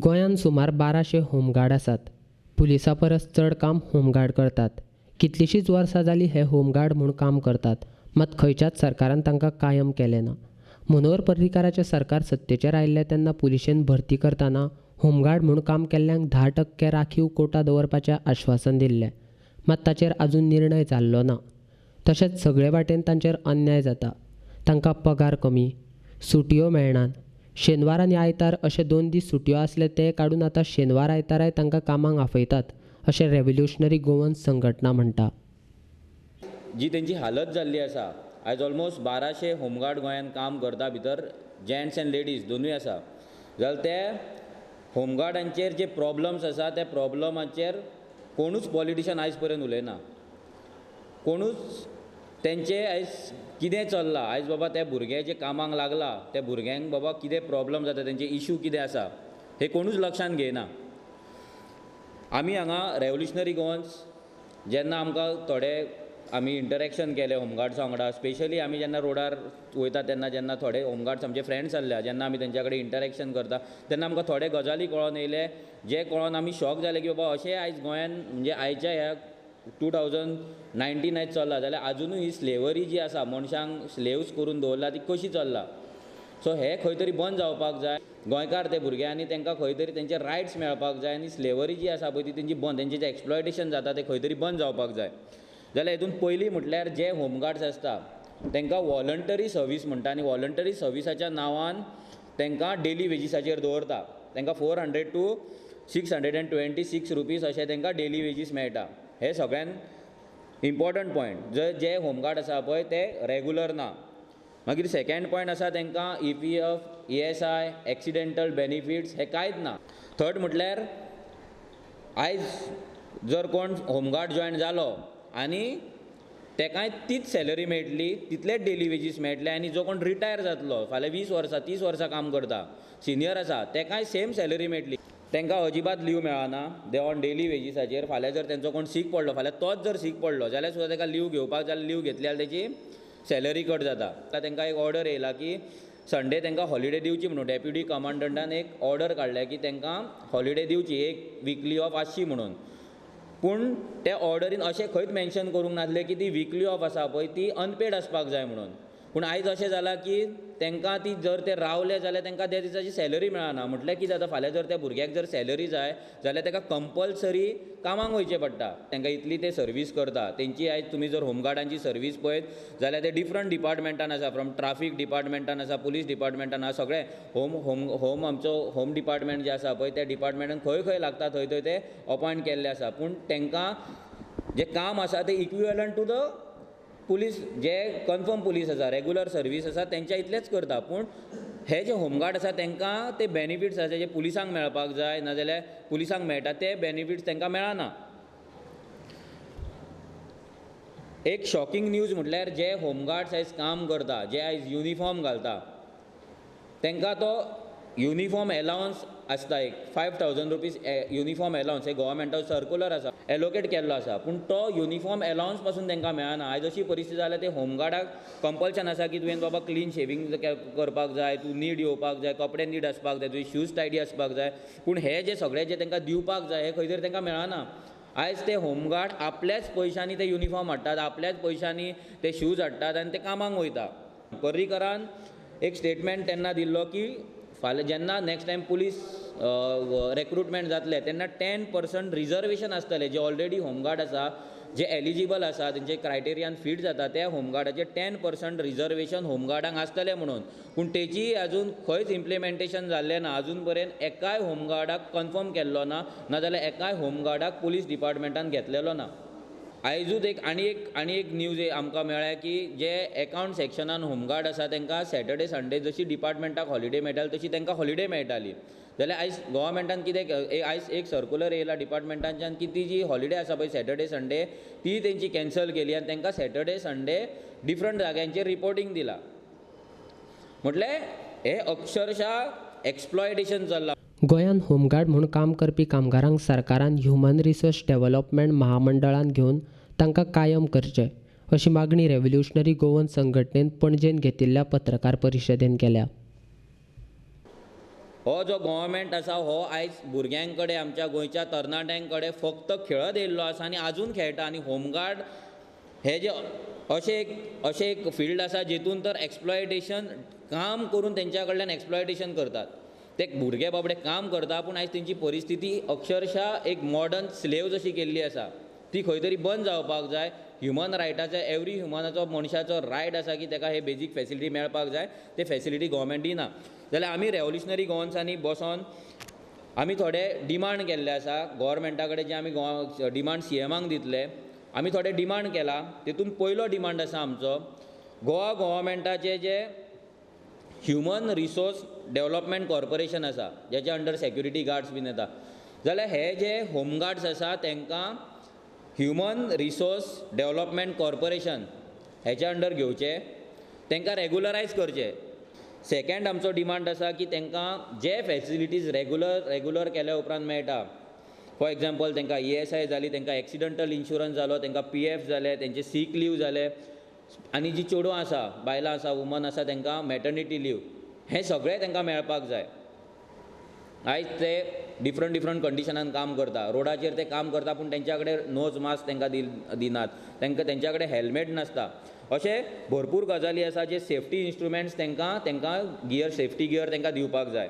गोंयांत सुमार 1200 होमगार्ड आसात. पुलिसां परस चड काम होमगार्ड करतात. कितलींशींच वर्सां जालीं हे होमगार्ड म्हूण काम करतात, मात खंयच्याच सरकारान तांकां कायम केलें ना. मनोहर पर्रीकाराचें सरकार सत्तेचेर आयिल्लें तेन्ना पुलिशेन भरती करतना होमगार्ड म्हूण काम केल्ल्यांक 10% राखीव कोटा दवरपाचें आश्वासन दिल्लें, मात ताचेर आजून निर्णय जाल्लो ना. तशेंच सगळे वाटेन तांचेर अन्याय जाता. तांकां पगार कमी, सुटयो मेळनात. शेनवार आनी आयतार अशे 2 दीस सुटयो आसले ते काडून आतां शेनवार आयताराय तांकां कामाक आफयतात अशें रेव्होल्युशनरी गोवन संघटना म्हणटा. जी तेंची हालत जाल्ली आसा, आयज ऑलमोस्ट 1200 होमगार्ड गोंयांत काम करता, भितर जेंट्स एंड लेडीज दोनूय आसा. जाल्यार ते होमगार्डांचेर जे प्रॉब्लम्स आसा त्या प्रॉब्लमाचेर कोणूच पॉलिटिशन आयज पर्यंत उलयना. कोणूच तेंचे आयज कितें चल्लां, आयज बाबा त्या भुरगे जे कामाक लागला त्या भुरग्यांक बाबा कितें प्रॉब्लम जाता, तेंचे इशू कितें आसा हे कोणूच लक्षांत घेयना. आमी हांगा रेव्होल्युशनरी गोवन्स जेन्ना आमकां थोडे आमी इंटरेक्शन केलें होमगार्ड्सा वांगडा, स्पेशली आमी जेन्ना रोडार वयता तेन्ना जेन्ना थोडे होमगार्ड्स आमचे फ्रेंड्स आसल्या, जेन्ना आमी तेंच्या कडेन इंटरेक्शन करता तेन्ना आमकां थोडे गजाली कळोन येयले, जे कळोन आमी शॉक जाले की बाबा अशें आयज गोंयान म्हणजे आयच्या ह्या 2019 आयज चल्ला जाल्यार आजुनूय ही स्लेवरी जी आसा, मनशांक स्लेव्स करून दवरला ती कशी चल्ला. सो हें खंय तरी बंद जावपाक जाय. गोंयकार ते भुरगे आनी तांकां खंय तरी तेंचे रायट्स मेळपाक जाय आनी स्लेवरी जी आसा पळय ती तेंची बंद, तेंचें जें एक्सप्लॉयटेशन जाता तें खंय तरी बंद जावपाक जाय. जाल्यार हितून पयलीं म्हटल्यार जे होमगार्ड्स आसता तांकां वॉलंटरी सर्वीस म्हणटा आनी वॉलंटरी सर्विसाच्या नांवान तांकां डेली वेजीसाचेर दवरता. तांकां 400 to 626 rupees अशें तांकां डेली वेजीस मेळटा. हे सगळ्यान इम्पॉर्टंट पॉयंट. जे होमगार्ड आसा पळय ते रेगुलर ना. मागीर सेकेंड पॉयंट आसा तांकां EPF, ESI, accidental benefits हे कांयच ना. थर्ड म्हटल्यार आयज जर कोण होमगार्ड जॉयन जालो आनी तेकाय तीच सॅलरी मेळटली, तितलेच डेली वेजीस मेळटले आनी जो कोण रिटायर जातलो फाल्यां 20 वर्सां 30 वर्सां काम करता, सिनियर आसा, तेकाय सेम सॅलरी मेळटली. तांकां अजिबात लीव मेळना, they on daily वेजीसाचेर. फाल्यां जर तेंचो कोण सीक पडलो, फाल्यां तोच जर सीक पडलो जाल्यार सुद्दां ताका लीव घेवपाक जाल्यार लीव घेतली जाल्यार तेची सॅलरी कट जाता. आतां तांकां एक ऑर्डर येयला की संडे तांकां हॉलिडे दिवची म्हणून. डेप्युटी कमांडंटान एक ऑर्डर काडल्या की तांकां हॉलिडे दिवची, एक विकली ऑफ आसची म्हणून. पूण त्या ऑर्डरीन अशें खंयच मेन्शन करूंक नासलें की ती विकली ऑफ आसा पळय ती अनपेड आसपाक जाय म्हणून. पूण आयज अशें जालां की तांकां ती जर ते रावले जाल्यार तांकां त्या दिसाची सॅलरी मेळना. म्हटल्यार कितें जाता, फाल्यां जर त्या भुरग्याक जर सॅलरी जाय जाल्यार ताका कंपल्सरी कामाक वयचें पडटा. तांकां इतली ते सर्वीस करता तेंची. आयज तुमी जर होमगार्डांची सर्वीस पळयत जाल्यार ते डिफरंट डिपार्टमेंटान आसा, फ्रॉम ट्राफीक डिपार्टमेंटान आसा, पुलीस डिपार्टमेंटान आसा, सगळें होम होम होम आमचो होम डिपार्टमेंट जें आसा पळय त्या डिपार्टमेंटान खंय खंय लागता थंय थंय ते अपॉयंट केल्ले आसा. पूण तांकां जें काम आसा तें इक्विवेलंट टू the police, जे कन्फर्म पुलीस आसा, रेगुलर सर्वीस आसा तेंच्या इतलेच करता. पूण हे जे होमगार्ड आसा तांकां ते बेनिफिट्स आसा जे पुलिसांक मेळपाक जाय, नाजाल्यार पुलिसांक मेळटा ते बेनिफिट्स तांकां मेळना. एक शॉकिंग न्यूज म्हटल्यार जे होमगार्ड्स आयज काम करता, जे आयज युनिफॉर्म घालता, तांकां तो युनिफॉर्म एलावन्स आसता एक 5000 रुपीज युनिफॉर्म एलावन्स, हे गव्हर्मेंटाचो सर्कुलर आसा, एलोकेट केल्लो आसा. पूण तो युनिफॉर्म एलावन्स पासून तांकां मेळना. आयज अशी परिस्थिती जाल्या ते होमगार्डाक कंपल्शन आसा की तुवें बाबा क्लीन शेविंग करपाक जाय, तूं नीट येवपाक जाय, कपडे नीट आसपाक जाय, तुजे शूज टायडी आसपाक जाय. पूण हे जे सगळे जे तांकां दिवपाक जाय हे खंय तरी तांकां मेळना. आयज ते होमगार्ड आपल्याच पयशांनी ते युनिफॉर्म हाडटात, आपल्याच पयशांनी ते शूज हाडटात आनी ते कामाक वयता. पर्रीकरान एक स्टेटमेंट तेन्ना दिल्लो की फाल्यां जेन्ना नेक्स्ट टायम पुलीस रेक्रुटमेंट जातलें तेन्ना 10% रिजर्वेशन आसतलें. जे ऑलरेडी होमगार्ड आसा, जे एलिजिबल आसा, तेंचे क्रायटेरियान फीट जाता त्या होमगार्डाचें 10% रिजर्वेशन होमगार्डांक आसतलें म्हणून. पूण तेची आजून खंयच इम्प्लिमेंटेशन जाल्लें ना. आजून पर्यंत एकाय होमगार्डाक कन्फर्म केल्लो ना, नाजाल्यार एकाय होमगार्डाक पुलीस डिपार्टमेंटान घेतलेलो ना. आयजूच एक आनी एक न्यूज आमकां मेळ्ळ्या की जे एकावंट सेक्शनान होमगार्ड आसा तांकां सॅटर्डे संडे जशी डिपार्टमेंटाक हॉलिडे मेळटाली तशी तांकां हॉलिडे मेळटाली. जाल्यार आयज गव्हर्मेंटान कितें आयज एक सर्कुलर येयला डिपार्टमेंटाच्यान की ती जी हॉलिडे आसा पळय सॅटर्डे संडे ती तेंची कॅन्सल केली आनी तांकां सॅटर्डे संडे डिफरंट जाग्यांचेर रिपोर्टींग दिलां. म्हटल्यार हे अक्षरशा एक्सप्लॉयटेशन चल्लां. गोंयांत होमगार्ड म्हूण काम करपी कामगारांक सरकारान ह्युमन रिसोर्स डेव्हलपमेंट महामंडळान घेवन तांकां कायम करचें अशी मागणी रेव्होल्युशनरी गोवन संघटनेन पणजेन घेतिल्ल्या पत्रकार परिशदेन केल्या. हो जो गोवोरमेंट आसा हो आयज भुरग्यां कडेन, आमच्या गोंयच्या तरणाट्यां कडेन फक्त खेळत येयल्लो आसा आनी आजून खेळटा. आनी होमगार्ड हे जे अशें एक फिल्ड आसा जेतून तर एक्सप्लॉयटेशन काम करून तेंच्या कडल्यान एक्सप्लॉयटेशन करतात. ते भुरगे बाबडे काम करता, पूण आयज तेंची परिस्थिती अक्षरशा एक मॉडर्न स्लेव जशी केल्ली आसा, ती खंय तरी बंद जावपाक जाय. ह्युमन रायटाचो, एवरी ह्युमनाचो, मनशाचो रायट आसा की तेका हे बेजीक फेसिलिटी मेळपाक जाय. ते फेसिलिटी गोवोरमेंट दिना जाल्यार आमी रेवोल्युशनरी गोवन्सांनी बसोन आमी थोडे डिमांड केल्ले आसा गोवोरमेंटा कडेन, जे आमी डिमांड सीएमाक दितले. आमी थोडे डिमांड केला, तितून पयलो डिमांड आसा आमचो, गोवा गोवोरमेंटाचे जे ह्युमन रिसोर्स डेवलपमेंट कॉर्पोरेशन आसा, जेच्या अंडर सेक्युरिटी गार्ड्स बीन येता, जाल्यार हे जे होमगार्ड्स आसा तांकां ह्युमन रिसोर्स डेवलपमेंट कॉर्पोरेशन हेच्या अंडर घेवचे, तांकां रेगुलरायज करचे. सेकेंड आमचो डिमांड आसा की तांकां जे फेसिलिटीज रेगुलर केल्या उपरांत मेळटा, फॉर एग्जाम्पल तांकां ईएसआय जाली, तांकां एक्सिडंटल इन्शुरन्स जालो, तांकां पीएफ जालें, तेंचे सीक लीव जालें, आनी जी चेडवां आसा, बायलां आसा, वुमन आसा, तांकां मॅटर्निटी लीव, हें सगळें तांकां मेळपाक जाय. आयज ते डिफरंट डिफरंट कंडिशनान काम करता, रोडाचेर ते काम करता, पूण तेंच्या कडेन नोज मास्क तांकां दिनात, तांकां तेंच्या कडेन हेल्मेट नासता. अशे भरपूर गजाली आसा जे सेफ्टी इन्स्ट्रुमेंट्स तांकां गियर, सेफ्टी गियर तांकां दिवपाक जाय.